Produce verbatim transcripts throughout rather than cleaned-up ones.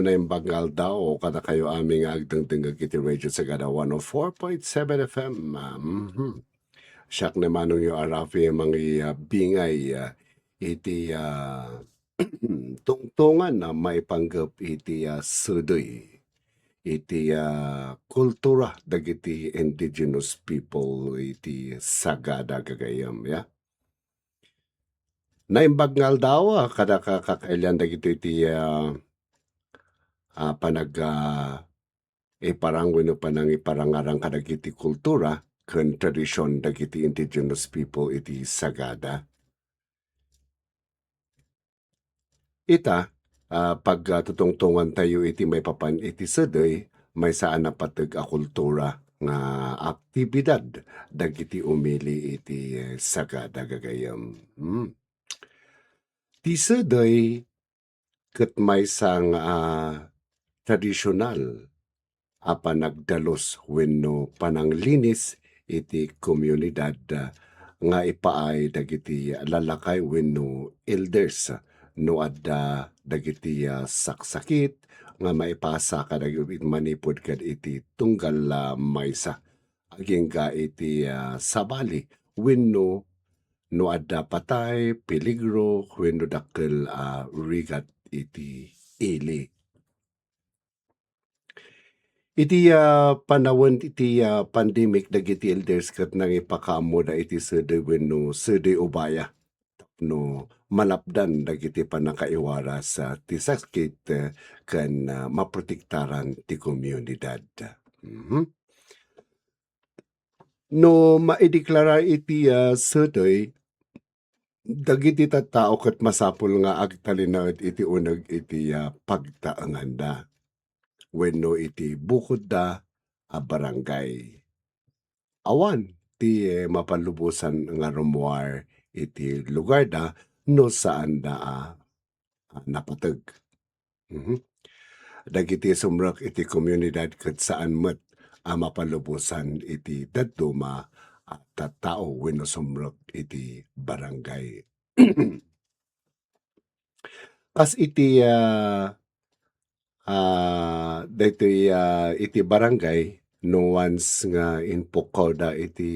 Naimbag nga aldaw kadakayo amin nga agdengdengngeg iti Radio Sagada one oh four point seven F M. Ah, mhm. Siak ni manongyo a Rafi a mangibingay, ah, iti, ah, tungtongan a maipanggep iti, ah, sedey, iti, ah, kultura dagiti indigenous people iti Sagada gagayyem, ya. Naimbag nga aldaw, ah, kada ka-, kakailian dagitoy ti, ah, ah, panag-, ah, iparang wenno panangiparangarang kadagiti kultura ken tradision dagiti indigenous people iti Sagada. Ita, ah, pagtutungtongantayo iti maipapan iti sedey, maysa a napateg a kultura nga aktibidad dagiti umili iti, eh, Sagada gagayyem. Hmm. Ti sedey ket maysa nga, ah, tradisional a panagdalus wenno pananglinis iti komunidad, ah, nga ipaay dagiti lalakay wenno elders no adda dagiti, ah, saksakit nga maipasa kadagiti manipud kad iti tunggal, ah, maysa. Agingga iti, ah, sabali wenno no adda patay, peligro, wenno dakkel a rigat iti ili. Iti, ah, panawen iti, ah, pandemic, dagiti elders ket nangipakaammoda iti sedey wenno sedey ubaya tapno malapdan dagiti pannakaiwaras, ah, ti sakit, eh, ken, ah, maprotektaran ti komunidad. Mhm. No maideklarar iti, ah, sedey, dagiti tattao ket masapul nga agtalinaed iti uneg iti, ah, pagtaenganda wenno iti bukodda a barangay. Awan ti, eh, mapalubosan nga rummuar iti lugarda no saanda a, a napateg. Mhm. Dagiti sumrek iti komunidad ket saan met a mapalubosan iti dadduma a tattao wenno sumrek iti barangay. Kas iti, ah, ah, daytoy, ah, iti barangay, no once nga impukkawda iti,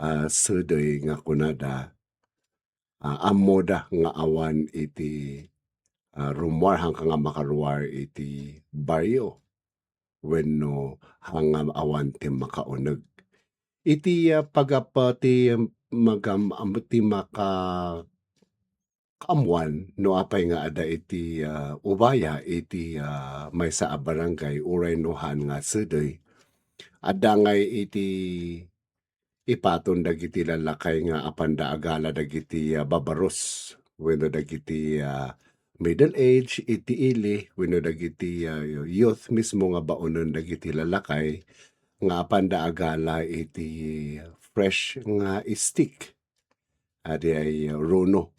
ah, sedey nga kunada, ah, ammoda nga awan iti, ah, rummuar, haanka nga makaruar iti barrio wenno haanka nga awan ti makauneg. Iti, ah, pagap-, ti magam-, am-, ti maka-, kaammuan no apay nga adda iti, ah, ubaya iti, ah, maysa a barangay uray no haan nga sedey. Adda ngay iti ipaton dagiti lalakay nga apanda a gala dagiti, ah, babaros wenno dagiti, ah, middle age iti ili wenno dagiti, ah, youth mismo nga baonen dagiti lalakay nga apanda a gala iti fresh nga stick, adi ay runo,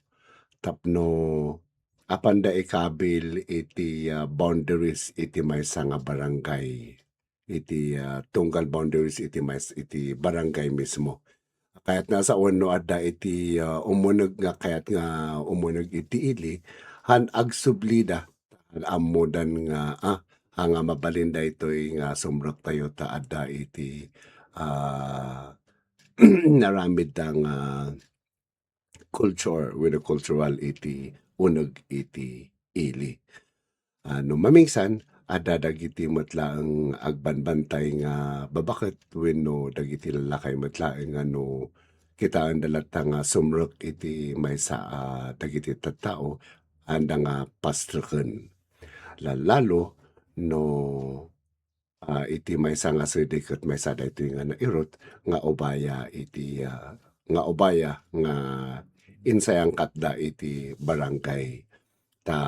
tapno apanda ikabil iti, ah, boundaries iti maysa nga barangay, iti, ah, tunggal boundaries iti mays-, iti barangay mismo. Kayatna a sawen no adda iti, ah, umuneg nga kayat nga umuneg iti ili, han agsublida, han ammodan nga, ah, haan nga mabalin daytoy nga sumrektayo ta adda iti, ah, naramidda nga culture wenno cultural iti uneg iti ili. Ah, no mamingsan, adda dagiti met laeng agbanbantay nga babaket wenno dagiti lalakay met laeng nga no kitaenda latta nga sumrek iti maysa a dagiti tattao, anda nga pastreken. Lalo no ah, iti maysa nga sedey ket maysa daytoy nga nairut nga ubaya iti, ah, nga ubaya nga insayangkatda iti barangay. Ta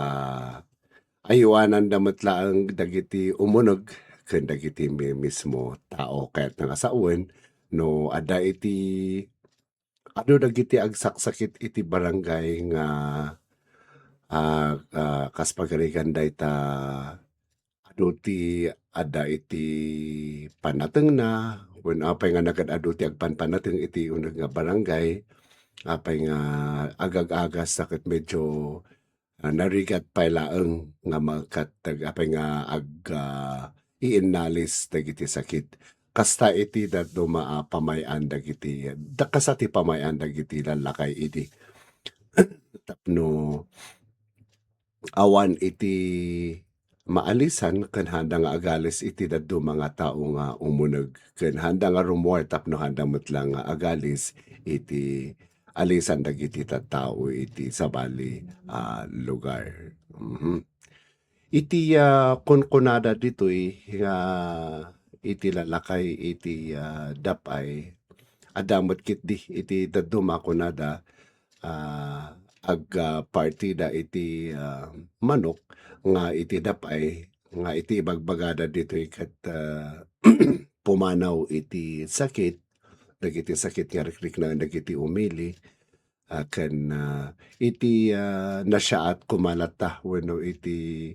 aywananda met laeng dagiti umuneg ken dagiti mi-, mismo tao. Kayatna nga sawen no adda iti adu dagiti agsaksakit iti barangay nga, ah, ah, kas pagarigan dayta adu ti adda iti pannatengna, wenno apay nga nagad-adu ti agpanpannateng iti uneg nga barangay, apay nga agag-agas ket medyo ah, narigat pay laeng nga makatteg apay nga ag-, ah, iinnalis dagiti sakit. Kasta iti dadduma a pamay-an dagiti, da-, kasta ti pamay-an dagiti lallakay idi. Tapno awan iti maalisan ken haanda nga agalis iti dadduma nga tao nga umuneg ken haanda nga rummuar tapno haanda met la nga agalis iti alisan dagiti tattao iti sabali a lugar. Mhm. Iti, ah, kunkunada ditoy nga iti lallakay iti, ah, dap-ay, adda met ketdi iti dadduma a kunada, ah, ag-, ah, partida iti, ah, manok nga iti dap-ay nga iti ibagbagada ditoy ket, ah, pumanaw iti sakit, dagiti sakit nga rikriknaen dagiti umili, ah, ken, ah, iti, ah, nasiaat koma latta wenno iti,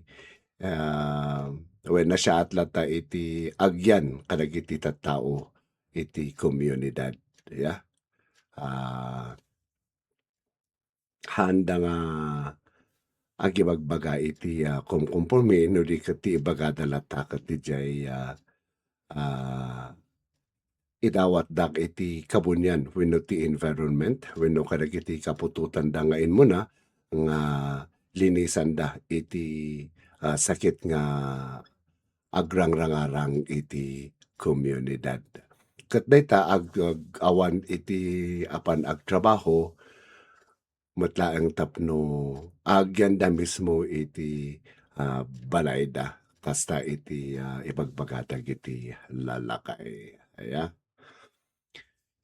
ah, wen nasiaat latta iti agyan kadagiti tattao iti komunidad. Ya. Ah, haanda nga agibagbaga iti, ah, kumkumpormi no di ket ti ibagada latta ket didiay, ah, ah, idawatda iti kabunian wenno ti environment wenno kadagiti kaputotanda nga immuna nga linisanda iti, ah, sakit nga agrangrangarang iti komunidad. Ket dayta ag-, ag-, awan iti apan agtrabaho met laeng tapno agyanda mismo iti, ah, balayda, kasta iti, ah, ibagbagada dagiti lallakay. Aya.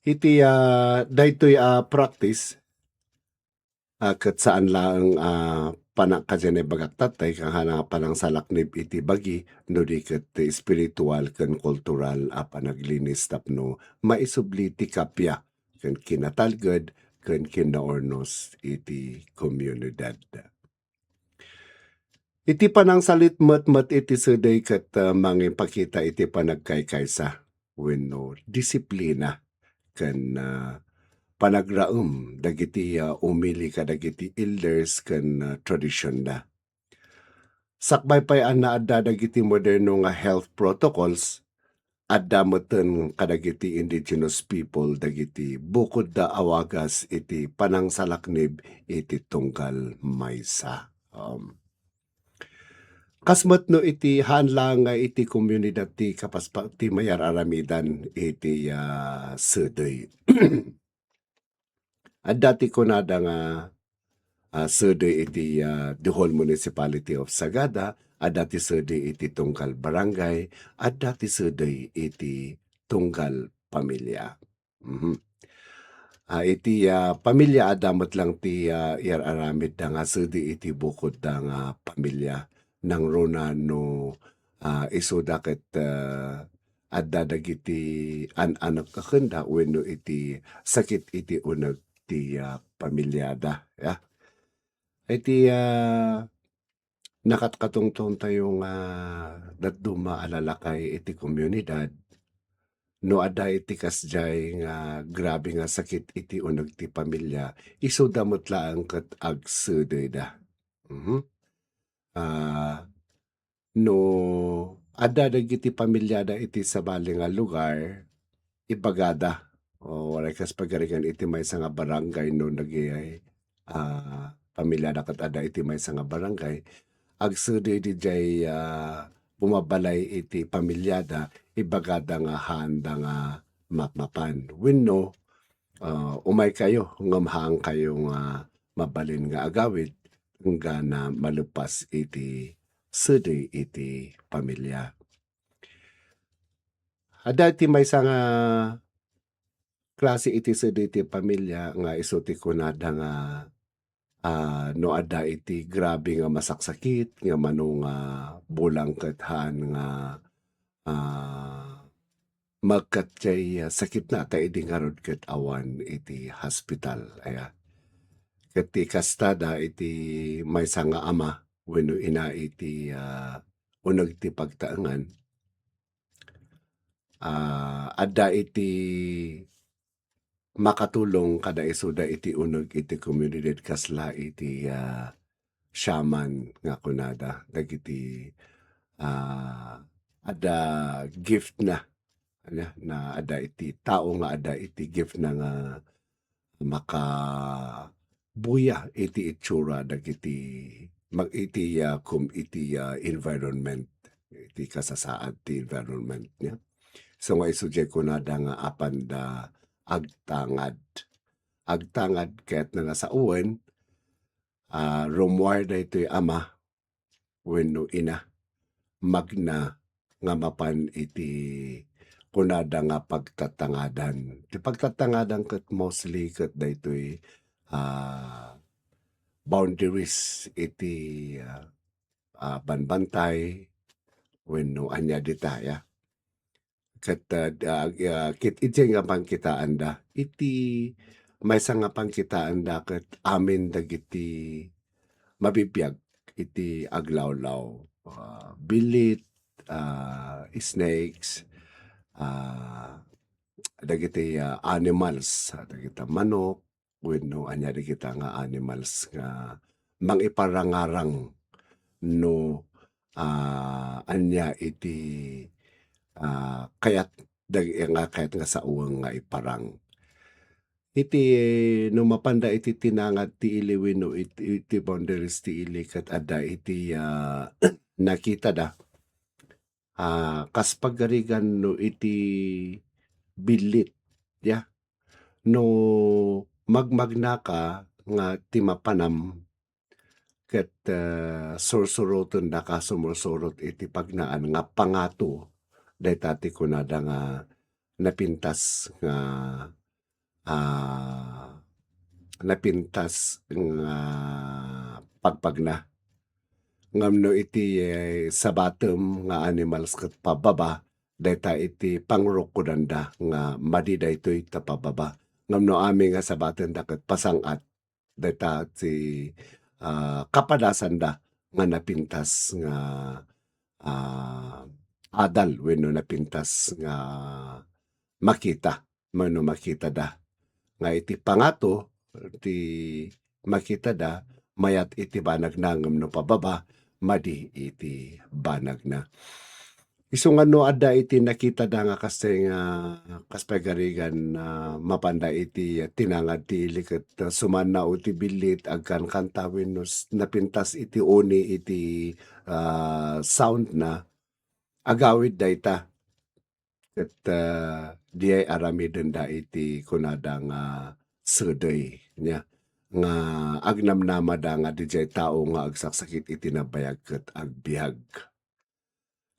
Iti, ah, daytoy a practice, ah, ket saan laeng a panangkadianay bagak tattay, kangana nga panangsalaknib iti bagi, no di ket ti espiritual ken kultural a panaglinis tapno maisubli ti kappia ken kinatalged ken kinnaurnos iti komunidad. Iti panangsalit met, met iti sedey ket, ah, mangipakita iti panagkaykaysa wenno disiplina ken, ah, panagraem dagiti, ah, umili kadagiti elders ken, ah, tradisionna. Sakbay pay a naadda dagiti moderno nga health protocols, adda meten kadagiti indigenous people dagiti bukodda a wagas iti panangsalaknib iti tunggal maysa. Um, kas met no iti haan laeng nga iti komunidad ti kapaspa-, ti mayar-aramidan iti, ah, sedey. Adda ti kunada nga, ah, sedey iti, ah, the whole municipality of Sagada, adda ti sedey iti tunggal barangay, adda ti sedey iti tunggal pamilya. Mhm. Ah, iti, ah, pamilya adda met lang ti, ah, iyar-aramidda nga sedey iti bukodda nga pamilya. Nangruna no, ah, isuda ket, ah, adda dagiti an-anak a kenda wenno iti sakit iti uneg ti, ah, pamilyada, ya. Iti, ah, nakatkatungtong tayo nga dadduma a lalakay iti komunidad, no adda iti kasdiay nga grabe nga sakit iti uneg ti pamilya, isuda met laeng ket agsedeyda. Mhm. Ah, no adda dagiti pamilyada iti sabali nga lugar, ibagada. O, uray kas pagarigan iti maysa nga barangay no dagiti, ah, pamilyada ket adda iti maysa nga barangay, agsedey didiay, ah, bumabalay iti pamilyada, ibagada nga haanda nga mapmapan. Wenno, ah, umaykayo ngem haankayo nga mabalin nga agawid enggana malepas iti sedey iti pamilya. Adda iti maysa nga klase iti sedey iti pamilya nga isu ti kunada nga, ah, no adda iti grabe nga masaksakit nga mano nga bulang ket haan nga, ah, magkatdiay, ah, sakitna ta idi ngarud ket awan iti hospital, aya. Ket ti kastada iti maysa nga ama wenno ina iti, ah, uneg ti pagtaengan, ah, adda iti makatulong kada isuda iti uneg iti komunidad kasla iti, ah, shaman nga kunada, dagiti, ah, adda gift na, ania, na adda iti tao nga adda iti gift na nga makabuya iti itsura dagiti mag-, iti, ah, kum-, iti, ah, environment, iti kasasaad ti environment niya. So nga isu diay kunada nga apanda agtangad. Agtangad kayatna nga sawen, ah, rummuar daytoy ama wenno ina, magna nga mapan iti kunada nga pagtatangadan. Ti pagtatangadan ket mostly ket daytoy, ah, boundaries iti, ah, ah, banbantay wenno ania dita, ya. Ket, ah, da-, ah, ket idiay nga pangkitaanda, iti maysa nga pangkitaanda ket amin dagiti mabibiag iti aglawlaw, ah, billit, ah, snakes, ah, dagiti, ah, animals, ah, dagiti manok, wenno ania dagita nga animals nga mangiparangarang no, ah, ania iti, ah, kayat dag-, nga kayat nga sawen nga iparang. Iti no mapanda iti tinangad ti ili wenno it-, iti boundaries ti ili ket adda iti, ah, nakitada, ah, kas pagarigan no iti billit, ya. No magmagnaka nga ti mapanam ket, ah, sursurotendaka, sumursurot iti pagnaan nga pangato dayta ti kunada nga napintas nga, ah, napintas nga pagpagna. Ngem no iti, eh, sabatem nga animals ket pababa, dayta iti pangrukkodanda nga madi daytoy ta pababa. Ngem no amin nga sabatenda ket pasang-at, dayta ti, ah, kapadasanda nga napintas nga, ah, adal wenno napintas nga makita, mano makitada. Nga iti pangato ti makitada, mayat iti banagna ngem no pababa, madi iti banagna. Isu nga no adda iti nakitada nga kastay nga kas pagarigan, ah, mapanda iti tinangad ti ili ket, ah, sumanna o ti billit, agkankanta wenno s-, napintas iti uni iti, ah, sound na, agawid dayta. Ket, ah, diay aramidenda iti kunada nga sedey, nia, nga agnamnamada nga didiay tao nga agsaksakit iti nabayag ket agbiag.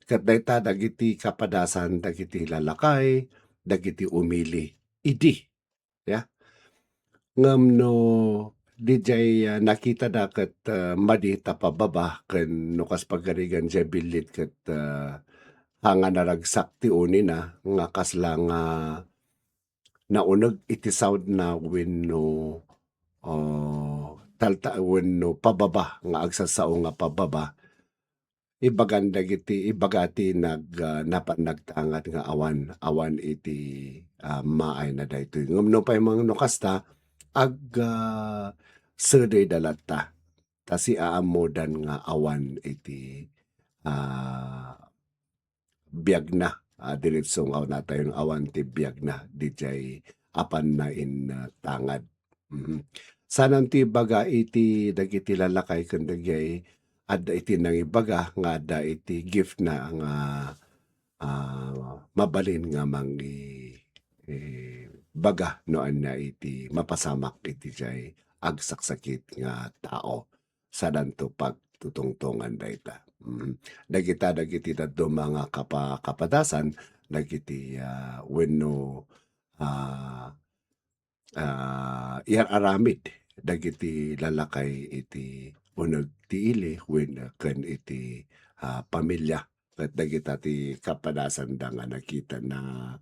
Ket dayta dagiti kapadasan dagiti lalakay, dagiti umili idi, ya. Ngem no didiay, ah, nakitada ket, ah, madi ta pababa ken no kas pagarigan diay billit ket, ah, haan nga naragsak ti unina nga kasla nga nauneg iti sound na wenno, ah, talta-, wenno pababa nga agsasao nga pababa, ibagan dagiti, ibaga ti nag-, ah, napan nagtangad nga awan, awan iti, ah, maayna daytoy. Ngem no pay mang no kasta, ag-, ah, sedeyda latta. Ta siaammodan nga awan iti, ah, biagna. Ah, diretso nga kunatayon awan ti biagna, didiay apanna in, ah, tangad. Mhm. Saanan ti ibaga iti dagiti lalakay ken dagiti adda iti nangibaga nga adda iti gift na nga, ah, mabalin nga mangi-, eh, baga no ania iti mapasamak iti diay agsaksakit nga tao. Saananto pagtutungtongan dayta. Mhm. Dagita dagiti dadduma nga kapa-, kapadasan dagiti, ah, wenno, ah, ah, iyar-aramid dagiti lalakay iti uneg ti ili wen-, ken iti, ah, pamilia. Ket dagita ti kapadasanda nga nakita na,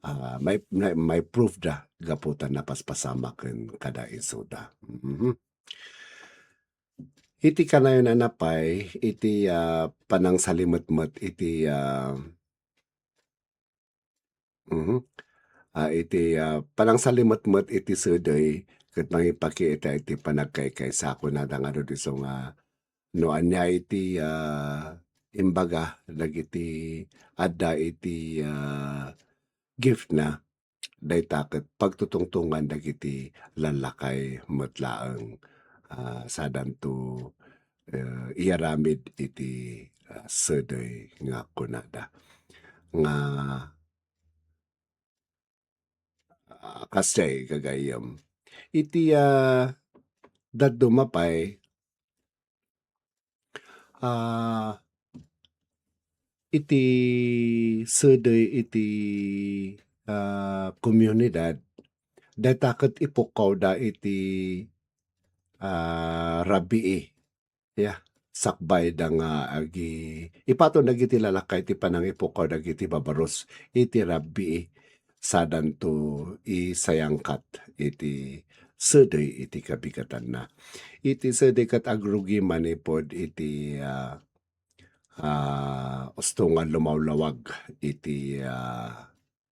ah, may, may, may proof da gapu ta napaspasamak ken kada isuda. Mhm. Iti kanayon a napay, iti, ah, panangsalimetmet iti, ah, Mhm. Ah, iti, ah, panangsalimetmet iti sedey ket mangipakita iti panagkaykaysa, kunada ngarud isu nga No ania iti, ah, imbaga dagiti adda iti, ah, gift na, dayta ket pagtutungtongan dagiti lallakay met laeng, ah, sadanto, eh, iyaramid iti, ah, sedey nga kunada. Nga, ah, kasjay gagayyem. Iti, ah, dadduma pay, ah, iti sedey iti, ah, komunidad, dayta ket ipukkawda iti, ah, rabii. Ya, sakbayda nga agi-, ipaton dagiti lalakay ti panangipukaw dagiti babarus iti rabii, sadanto isayangkat iti sedey iti kabigatanna. Iti sedey ket agrugi manipud iti, ah, ah, usto nga lumawlawag iti, ah,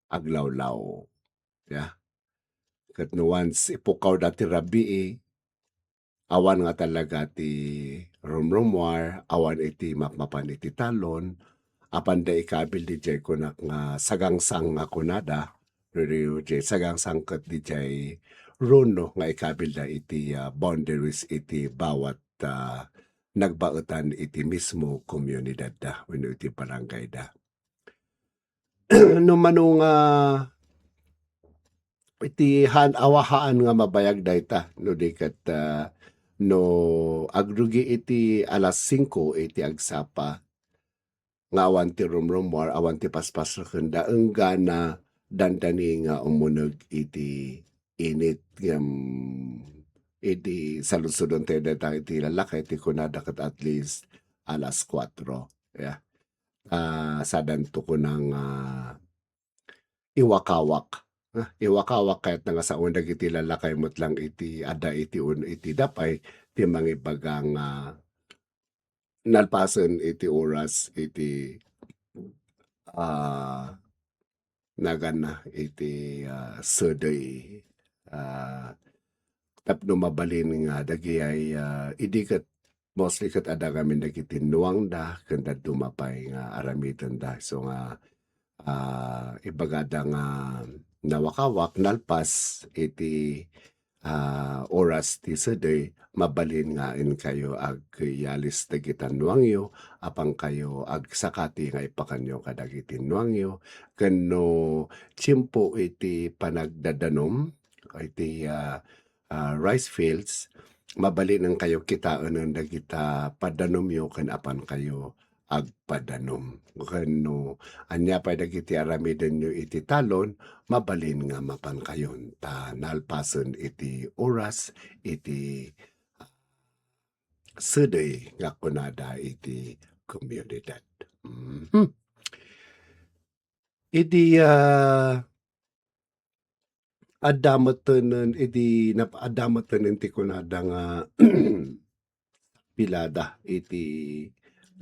aglawlaw. Ya. Ket no once ipukawda ti rabii, awan nga talaga ti rumrumuar, awan iti mapmapan iti talon, apanda ikabil didiay kunak nga sagangsang nga kunada, Ririw, diay sagangsang ket didiay runo nga ikabilda iti, ah, boundaries iti bawat, ah, nagbaetan iti mismo komunidadda wenno iti barangayda. No mano nga iti haan, awa haan nga mabayag dayta, no di ket, ah, no agrugi iti alas singko iti agsapa, nga awan ti rumrumuar, awan ti paspasrekenda, enggana dandani nga umuneg iti init ngem idi saludsodentayo dayta iti lalakay ti kunada ket at least alas kuatro. Ya. Ah, sadanto kuna nga iwakawak. Ah, iwakawak kayatna nga sawen dagiti lalakay met lang iti adda iti un-, iti dap-ay ti mangibaga nga nalpasen iti oras iti, ah, naganna iti, ah, sedey, ah, tapno mabalin nga dagiti, ah, idi ket mostly ket adda ngamin dagiti nuangda ken dadduma pay nga aramidenda. So nga, ah, ibagada nga nawakawak, nalpas iti, ah, oras ti sedey, mabalin nga inkayo agyalis dagiti nuangyo, apankayo agsakati nga ipakanyo kadagiti nuangyo, ken no tiempo iti panagdadanom, iti, ah, ah, rice fields, mabalin inkayo kitaenen dagita padanomyo ken apankayo agpadanom. Ken no ania pay dagiti aramidenyo iti talon, mabalin nga mapankayon ta nalpasen iti oras iti, ah, sedey nga kunada iti komunidad. Mhm. Idi, ah, adda metten idi nap-, adda metten ti kunada nga pilada iti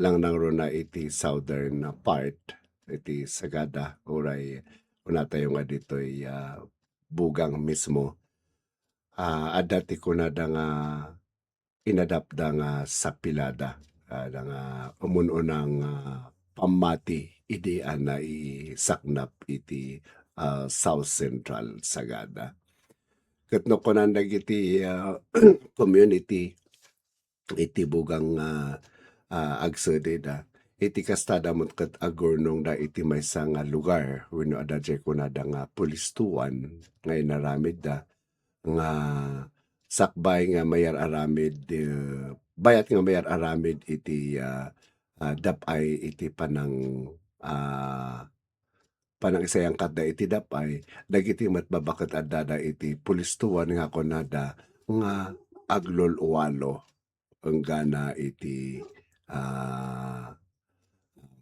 langnangruna iti southern part iti Sagada, uray kunatayo nga ditoy, ah, Bugang mismo. Ah, adda ti kunada nga inadapda nga sapilada, ah, da nga umun-unang, ah, pammati idi a naisaknap iti, ah, South Central Sagada. Ket no kunan dagiti, ah, community iti bugang nga, ah, agsedida, iti kastada met ket agurnongda iti maysa nga lugar wenno adda diay kunada nga pulistuan nga inaramidda nga sakbay nga mayar-aramid, eh, bayat nga mayar-aramid iti, ah, ah, dap-ay iti panang-, ah, panangisayangkatda iti dap-ay, dagiti met babaket addada iti pulistuan nga kunada nga aglulualo enggana iti, ah,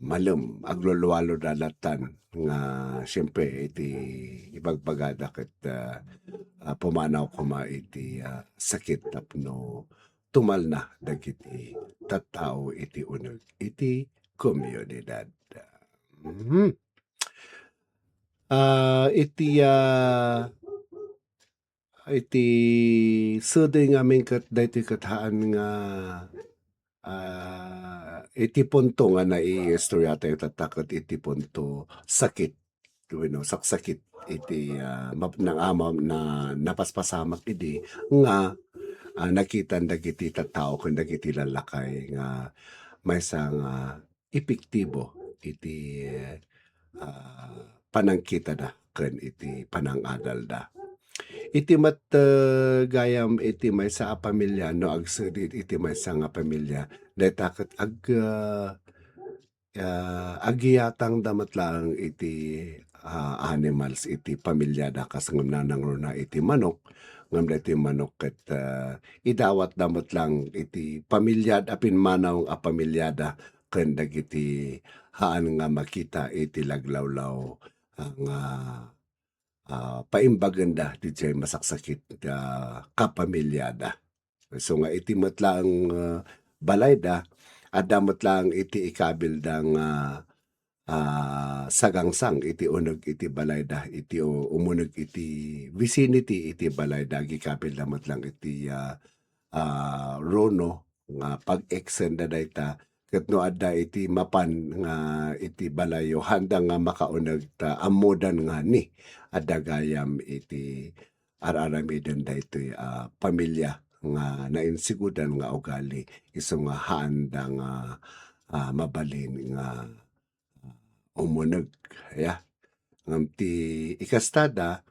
malem, aglulualo da lattan nga siempre iti ibagbagada ket, ah, ah, pumanaw koma iti, ah, sakit tapno tumalna dagiti tattao iti uneg iti komunidad. Mhm. Ah, iti, ah, iti sedey ngamin ket daytoy ket haan nga ah, iti punto nga naiistorya tayo tatta ket iti punto sakit wenno saksakit iti, ah, map-, nang-, ah, ma-, na, napaspasamak idi nga, ah, nakitan dagiti tattao ken dagiti lallakay nga maysa nga epektibo iti, ah, panangkitada ken iti panangadalda. Iti met, ah, gayam iti maysa a pamilia, no, agsedi iti maysa nga pamilia, dayta ket ag-, ah, ah, agyatangda met laeng iti, ah, animals iti pamiliada, kas ngem nanangruna iti manok, ngem daytoy manok ket, ah, idawatda met laeng iti pamiliada a pimmanaw a pamiliada ken dagiti haan nga makita iti laglawlaw, ah, nga, ah, paimbagenda didiay masaksakit a kapamiliada. So nga iti met laeng, ah, balayda, adda met laeng iti ikabilda nga, ah, sagangsang iti uneg iti balayda, iti u-, umuneg iti vicinity iti balayda, agikabilda met laeng iti, ah, ah, runo nga pag-eksenda dayta, ket no adda iti mapan nga iti balayyo, haanda nga makauneg ta ammodan nga ni adda gayam iti ar-aramiden daytoy a pamilia nga nainsigudan nga ugali, isu nga haanda nga, ah, mabalin nga umuneg, ya. Ngem ti ikastada,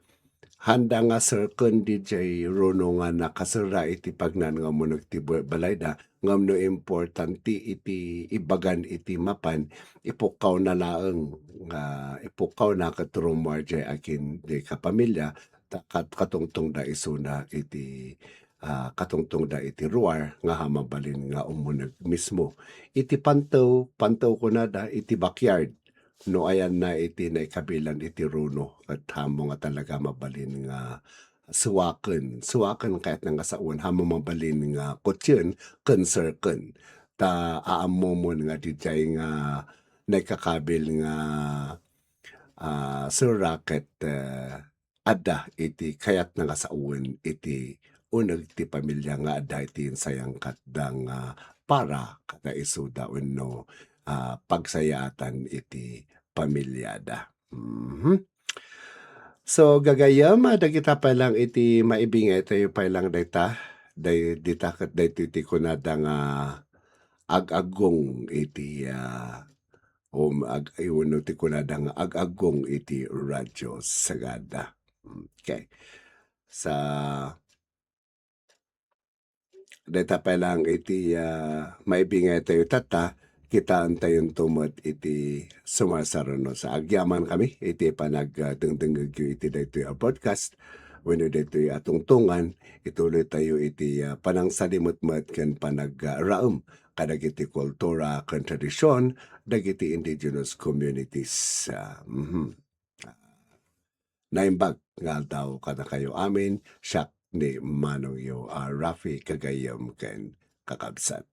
haanda nga serken didiay runo nga nakaserra iti pagnan nga umuneg ti ba-, balayda, ngem no importante iti ibagan iti mapan, ipukkawna laeng nga, ipukkawna ket rummuar diay akin diay kapamilia, ta kat-, katungtongda isuna iti, ah, katungtongda iti ruar nga ha mabalin nga umuneg mismo. Iti pantew, pantew kunada iti backyard. No ayanna iti naikabilan iti runo, ket haanmo nga talaga mabalin nga suaken. Suaken kayatna nga sawen, haanmo mabalin nga kutien ken serken. Ta aammomon nga didiay nga naikakabil nga, ah, serra ket, eh, adda iti kayatna nga sawen iti uneg ti pamilia nga adda iti insayangkatda nga para kada isuda wenno, ah, pagsayaatan iti pamiliada. Mhm. So, gagayyem, ah, dagita pay lang iti maibingay tayo pay lang dayta, day-, dita ket daytoy ti kunada nga ag-aggong iti, ah, um, ag-, wenno ti kunada nga ag-aggong iti Radyo Sagada. Okay. Sa dayta pay lang iti, ah, maibingay tayo tatta, kitaentayon to met iti sumarsaruno. Sa agyamankami iti panag-, ah, dengdengngegyo iti daytoy a broadcast wenno daytoy a tungtongan, ituloy tayo iti, ah, panangsalimetmet ken panag-, ah, raem kadagiti kultura ken tradision dagiti indigenous communities. Ah, mhm. Naimbag nga aldaw kadakayo amin, siak ni manongyo a Rafi, gagayyem ken kakabsat.